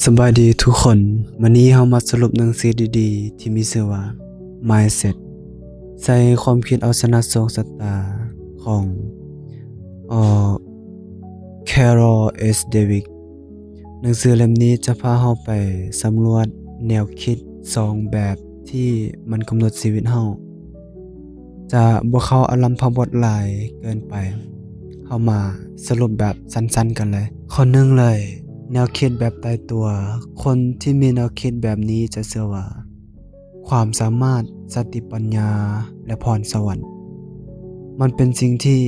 ສະບາຍດີທຸກຄົນ, ມື້ນີ້ເຮົາມາສະຫຼຸບໜັງສືດີໆທີ່ມີຊື່ວ່າ Mindset ໃສ່ຄວາມຄິດເອົາຊະນະໂຊກຊະຕາຂອງ ເອີ Carol S Dweck. ໜັງສືເຫຼັ້ມນີ້ຈະພາເຮົາໄປສຳຫຼວດແນວຄິດສອງແບບທີ່ມັນກຳນົດຊີວິດເຮົາ. ຈະບໍ່ເຂົ້າອາລັມພະບົດຫຼາຍເກີນໄປ, ເຮົາມາສະຫຼຸບແບບສັ້ນໆກັນເລີຍ. ຂໍ້ໜຶ່ງເລີຍ, ແນວຄິດແບບຕາຍຕົວ. ຄົນທີ່ມີແນວຄິດແບບນີ້ຈະເຊື່ອວ່າ ຄວາມສາມາດ, ສະຕິປັນຍາ ແລະ ພອນສະຫວັນ ມັນເປັນສິ່ງທີ່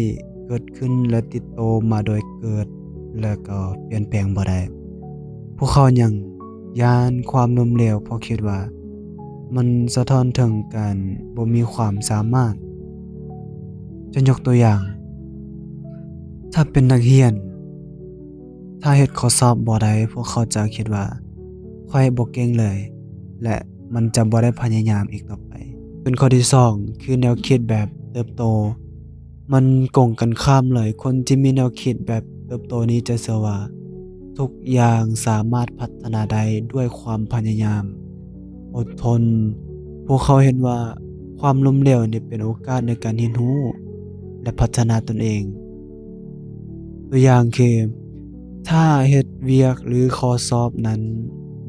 ເກີດຂຶ້ນ ແລະ ຕິດໂຕມາໂດຍເກີດ ແລະ ກໍປ່ຽນແປງບໍ່ໄດ້. ພວກເຂົາຍັງຢ້ານຄວາມລົ້ມເຫຼວ ເພາະຄິດວ່າມັນສະທ້ອນເຖິງການບໍ່ມີຄວາມສາມາດ. ຈະຍົກຕົວຢ່າງ, ຖ້າເປັນນັກຮຽນ, ຖ້າເຮັດຂໍ້ສອບບໍ່ໄດ້, ພວກເຂົາຈະຄິດວ່າ ຂ້ອຍບໍ່ເກັ່ງເລີຍ ແລະ ມັນຈະບໍ່ໄດ້ພະຍາຍາມອີກຕໍ່ໄປ. ສ່ວນຂໍ້ທີສອງ ຄືແນວຄິດແບບເຕີບໂຕ. ມັນກົງກັນຂ້າມເລີຍ. ຄົນທີ່ມີແນວຄິດແບບເຕີບໂຕນີ້ຈະເຊື່ອວ່າ ທຸກຢ່າງສາມາດພັດທະນາໄດ້ດ້ວຍຄວາມພະຍາຍາມ, ອົດທົນ. ພວກເຂົາເຫັນວ່າຄວາມລົ້ມເຫຼວນີ້ເປັນໂອກາດໃນການຮຽນຮູ້ ແລະ ພັດທະນາຕົນເອງ. ຕົວຢ່າງຄື ຖ້າເຮັດວຽກ ຫຼື ຂໍ້ສອບນັ້ນ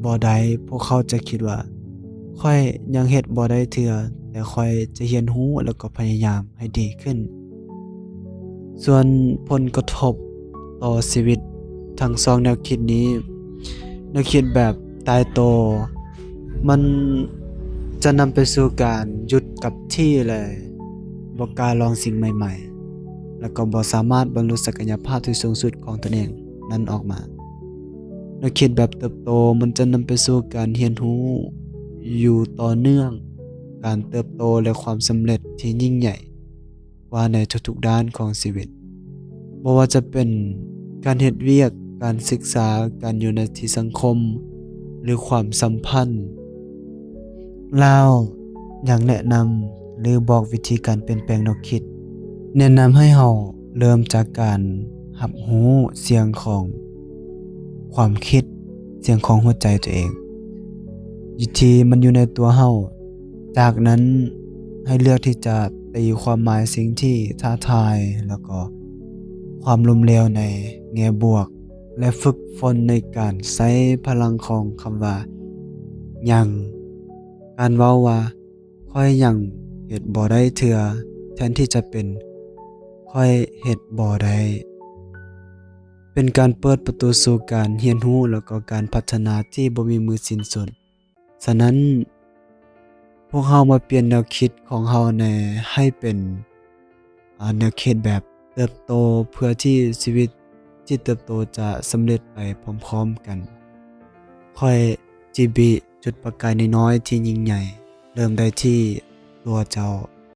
ບໍ່ໄດ້, ພວກເຂົາຈະຄິດວ່າ ຂ້ອຍຍັງເຮັດບໍ່ໄດ້ເທື່ອ, ແຕ່ຂ້ອຍຈະຮຽນຮູ້ ແລ້ວກໍພະຍາຍາມໃຫ້ດີຂຶ້ນ. ສ່ວນຜົນກະທົບຕໍ່ຊີວິດ, ທັງສອງແນວຄິດນີ້, ແນວຄິດແບບຕາຍໂຕ ມັນຈະນຳໄປສູ່ການຢຸດກັບທີ່ ແລະ ບໍ່ກ້າລອງສິ່ງໃໝ່ໆ ແລະ ກໍບໍ່ສາມາດບັນລຸສັກກະຍະພາບທີ່ສູງສຸດຂອງຕົນເອງນັ້ນອອກມາ. ແນວຄິດແບບເຕີບໂຕ ມັນຈະນຳໄປສູ່ການຮຽນຮູ້ຢູ່ຕໍ່ເນື່ອງ, ການເຕີບໂຕ ແລະ ຄວາມສຳເລັດທີ່ຍິ່ງໃຫຍ່ກວ່າໃນທຸກໆດ້ານຂອງຊີວິດ, ບໍ່ວ່າຈະເປັນການເຮັດວຽກ, ການສຶກສາ, ການຢູ່ໃນທີ່ສັງຄົມ ຫຼື ຄວາມສຳພັນ. ລາວຍັງແນະນຳ ຫຼື ບອກວິທີການປ່ຽນແປງແນວຄິດ, ແນະນຳໃຫ້ເຮົາເລີ່ມຈາກການຮັບຮູ້ສຽງຂອງຄວາມຄິດ, ສຽງຂອງຫົວໃຈຕົວເອງ ຢູ່ທີ່ມັນຢູ່ໃນຕົວເຮົາ. ຈາກນັ້ນໃຫ້ເລືອກທີ່ຈະຕີຄວາມໝາຍສິ່ງທີ່ທ້າທາຍ ແລ້ວກໍຄວາມລົ້ມເຫຼວໃນແງ່ບວກ ແລະ ຝຶກຝົນໃນການໃຊ້ພະລັງຂອງຄຳວ່າ ຍັງ. ການເວົ້າວ່າ ຂ້ອຍຍັງເຮັດບໍ່ໄດ້ເທື່ອ ແທນທີ່ຈະເປັນ ຂ້ອຍເຮັດບໍ່ໄດ້ ເປັນການເປີດປະຕູສູ່ການຮຽນຮູ້ ແລ້ວກໍການພັດທະນາທີ່ບໍ່ມີມື້ສິ້ນສຸດ. ສະນັ້ນ, ພວກເຮົາມາປ່ຽນແນວຄິດຂອງເຮົາແດ່ ໃຫ້ເປັນ ອາ ແນວຄິດແບບເຕີບໂຕ ເພື່ອທີ່ຊີວິດທີ່ເຕີບໂຕຈະສຳເລັດໄປພ້ອມໆກັນ. ຂ້ອຍຈິບິ ຈຸດປະກາຍນ້ອຍໆທີ່ຍິ່ງໃຫຍ່ ເລີ່ມໄດ້ທີ່ຕົວເຈົ້າ.